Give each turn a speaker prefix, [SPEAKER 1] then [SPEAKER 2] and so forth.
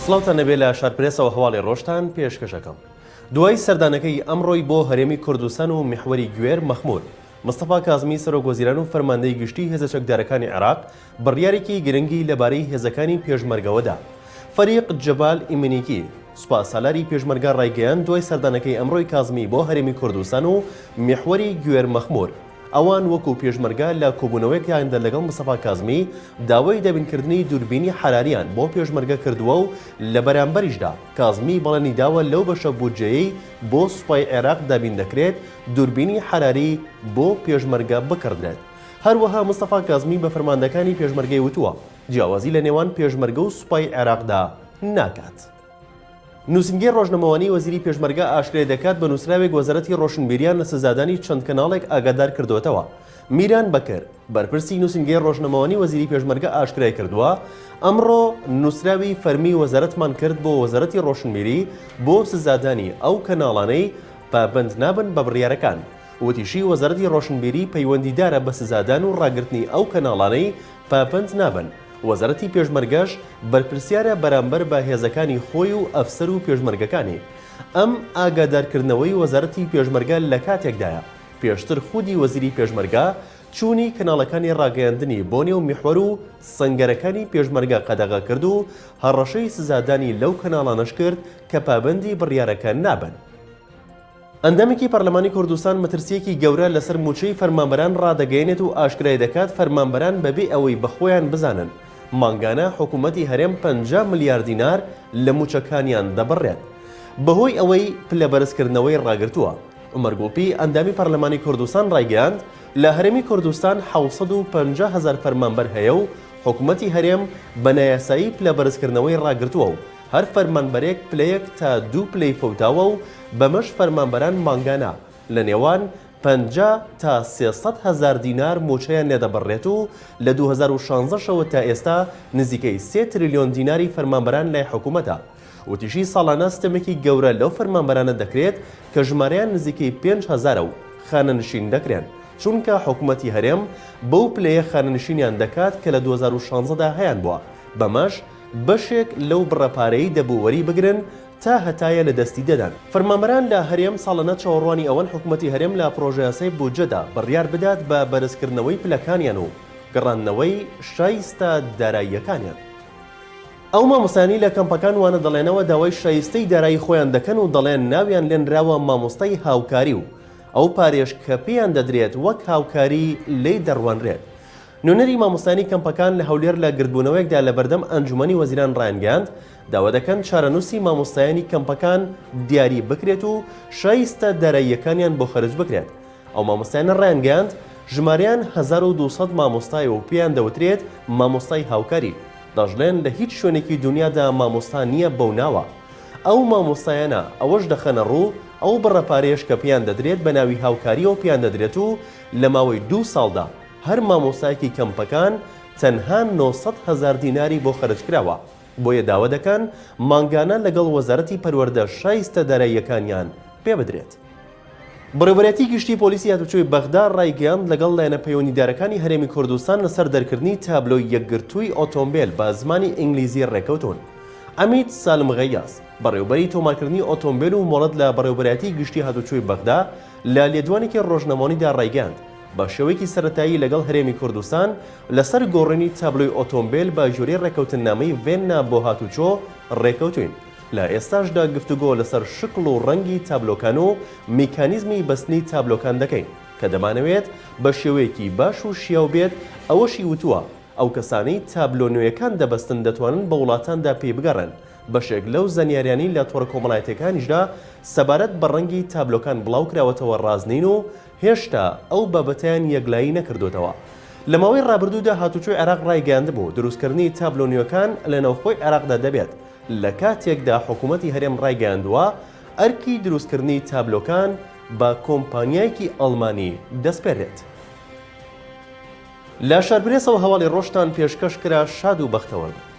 [SPEAKER 1] سڵاوتان لێبێ لە شارپرێسەوە هەواڵی ڕۆژتان پێشکەشەکەم. دوای سەردانەکەی ئەمڕۆی بۆ هەرێمی کوردستان و میحوەری گوێر مەخمور، مستەفا کازمی سەرۆک وەزیران و فەرماندەی گشتی هێزە چەکدارەکانی عێراق بڕیارێکی گرنگی لەبارەی هێزەکانی پێشمەرگەوە دا. فەریق جەبال ئیمنیکی، سوپاسالاری پێشمەرگە ڕایگەیاند دوای سەردانەکەی ئەمڕۆی کازمی بۆ هەرێمی کوردستان و میحوەری گوێر مەخمور، ئەوان وەکو پێشمەرگە لە کۆبوونەوەیەکیاندا لەگەڵ مستەفا کازمی داوای دابینکردنی دووربینی حەراریان بۆ پێشمەرگە کردووە و لە بەرامبەریشدا کازمی بەڵێنی داوە لەو بەشە بودجەیەی بۆ سوپای عێراق دابین دەکرێت دووربینی حەراری بۆ پێشمەرگە بکڕدرێت. هەروەها مستەفا کازمی بە فەرماندەکانی پێشمەرگەی وتووە جیاوازی لە نێوان پێشمەرگە و سوپای عێراقدا ناکات. نووسینگەی ڕۆژنامەوانی وەزیری پێشمەرگە ئاشکرای دەکات بە نووسراوێک وەزارەتی ڕۆشنبیریان لە سزادانی چەند کەناڵێک ئاگادار کردووەتەوە. میران بەکر، بەرپرسی نووسینگەی ڕۆژنامەوانی وەزیری پێشمەرگە ئاشکرای کردووە، ئەمڕۆ نووسراوی فەرمی وەزارەتمان کرد بۆ وەزارەتی ڕۆشنبیری بۆ سزادانی ئەو کەناڵانەی پابەند نابن بە بڕیارەکان. وتیشی، وەزارەتی ڕۆشنبیری پەیوەندیدارە بە سزادان و ڕاگرتنی ئەو کەناڵانەی پابەند نابن، وەزارەتی پێشمەرگەش بەرپرسیارە بەرامبەر بە هێزەکانی خۆی و ئەفسەر و پێشمەرگەکانی. ئەم ئاگادارکردنەوەی وەزارەتی پێشمەرگە لەکاتێکدایە، پێشتر خودی وەزیری پێشمەرگە چوونی کەناڵەکانی ڕاگەیاندنی بۆ نێو میحوەر و سەنگەرەکانی پێشمەرگە قەدەغە کرد و هەڕەشەی سزادانی لەو کەناڵانەش کرد کە پابەندی بڕیارەکە نابن. ئەندامێکی پەرلەمانی کوردستان مەترسییەکی گەورە لەسەر مووچەی فەرمانبەران ڕادەگەیەنێت و ئاشکرای دەکات فەرمانبەران بەبێ ئەوەی بەخۆیان بزانن مانگانە حکوومەتی هەرێم 50 ملیار دینار لە مووچەکانیان دەبڕێت بەهۆی ئەوەی پلەبەرزکردنەوەی ڕاگرتووە. عومەر گوڵپی، ئەندامی پەرلەمانی کوردستان ڕایگەیاند، لە هەرێمی کوردستان 750 هەزار فەرمانبەر هەیە و حکومەتی هەرێم بە نایاسایی پلەبەرزکردنەوەی ڕاگرتووە و هەر فەرمانبەرێک پلەیەک تا دوو پلەی فەوتاوە و بەمەش فەرمانبەران مانگانە لە نێوان 50 تا 300 هەزار دینار مووچەیان لێدەبڕرێت و لە 2016 شەوە تا ئێستا نزیکەی سێ تریلیۆن دیناری فەرمانبەران لای حکومەتە. وتیشی ساڵانە ستەمێکی گەورە لەو فەرمانبەرانە دەکرێت کە ژمارەیان نزیکەی پێنج هەزارە و خانەنشین دەکرێن، چونکە حکومەتی هەرێم بەو پلەیە خانەنشینیان دەکات کە لە 2016 دا هەیانبووە، بەمەش بەشێک لەو بڕە پارەی دەبوو وەریبگرن تا هەتایە لە دەستی دەدەن. فەرمانبەران لە هەرێم ساڵانە چاوەڕوانی ئەوەن حکومەتی هەرێم لە پڕۆژەیاسای بودجەدا بڕیار بدات بە بەرزکردنەوەی پلەکانیان و گەڕاندنەوەی شایستە داراییەکانیان. ئەو مامۆستایانەی لە کەمپەکان وانە دەڵێنەوە داوای شایستەی دارایی خۆیان دەکەن و دەڵێن ناویان لێنراوە مامۆستای هاوکاری و ئەو پارەیەش کە پێیان دەدرێت وەک هاوکاری لێی دەڕوانرێت. نوێنەری مامۆستایانی کەمپەکان لە هەولێر لە گردبوونەوەیەکدا لەبەردەم ئەنجومەنی وەزیران ڕایانگەیاند، داوا دەکەن چارەنووسی مامۆستایانی کەمپەکان دیاری بکرێت و شایستە داراییەکانیان بۆ خەرج بکرێت. ئەو مامۆستایانە ڕایانگەیاند، ژمارەیان 1200 مامۆستایە و پێیان دەوترێت مامۆستای هاوکاری، دەشڵێن لە هیچ شوێنێکی دونیادا مامۆستا نییە بەو ناوە. ئەو مامۆستایانە ئەوەش دەخەنە ڕوو، ئەو بڕە پارەیەش کە پێیان دەدرێت بە ناوی هاوکارییەوە پێیان دەدرێت و لە ماوەی دوو ساڵدا هەر مامۆستایەکی کەمپەکان تەنها 900 هەزار دیناری بۆ خەرج کراوە، بۆیە داوا دەکەن مانگانە لەگەڵ وەزارەتی پەروەردە شایستە داراییەکانیان پێبدرێت. بەڕێوەبەرایەتی گشتی پۆلیسی هاتوچۆی بەغدا ڕایگەیاند، لەگەڵ لایەنە پەیوەندیدارەکانی هەرێمی کوردستان لەسەر دەرکردنی تابلۆی یەکگرتووی ئۆتۆمبێل بە زمانی ئینگلیزی ڕێکەوتوون. عەمید سالم غەیاس، بەڕێوەبەری تۆمارکردنی ئۆتۆمبێل و مۆڵەت لە بەڕێوەبەرایەتی گشتی هاتوچۆی بەغدا لە لێدوانێکی ڕۆژنامەوانیدا ڕایگەیاند، بە شێوەیەکی سەرەتایی لەگەڵ هەرێمی کوردستان لەسەر گۆڕینی تابلۆی ئۆتۆمبێل بە گوێرەی ڕێککەوتننامەی ڤێننا بۆ هاتوچۆ ڕێکەوتوین. لە ئێستاشدا گفتوگۆ لەسەر شکڵ و ڕەنگی تابلۆکان و میکانیزمی بەستنی تابلۆکان دەکەین کە دەمانەوێت بە شێوەیەکی باش و شیاو بێت، ئەوەشی وتووە، ئەو کەسانەی تابلۆ نوێیەکان دەبەستن دەتوانن بە وڵاتاندا پێی بگەڕێن، بەشێک لەو زانیاریانەی لە تۆڕە کۆمەڵایەتیەکانیشدا سەبارەت بە ڕەنگی تابلۆکان بڵاوکراوەتەوە ڕاست نین و هێشتا ئەو بابەتەیان یەکلایی نەکردۆتەوە. لە ماوەی ڕابردوودا هاتوچۆی عێراق ڕایگەیاندبوو، دروستکردنی تابلۆ نوێکان لە ناوخۆی عێراقدا دەبێت، لە کاتێکدا حکومەتی هەرێم ڕایگەیاندووە، ئەرکی دروستکردنی تابلۆکان بە کۆمپانیایەکی ئەڵمانی دەسپێرێت. لە شارپرێسەوە هەواڵی ڕۆژتان پێشکەش کرا شاد و بەختەوەر بن.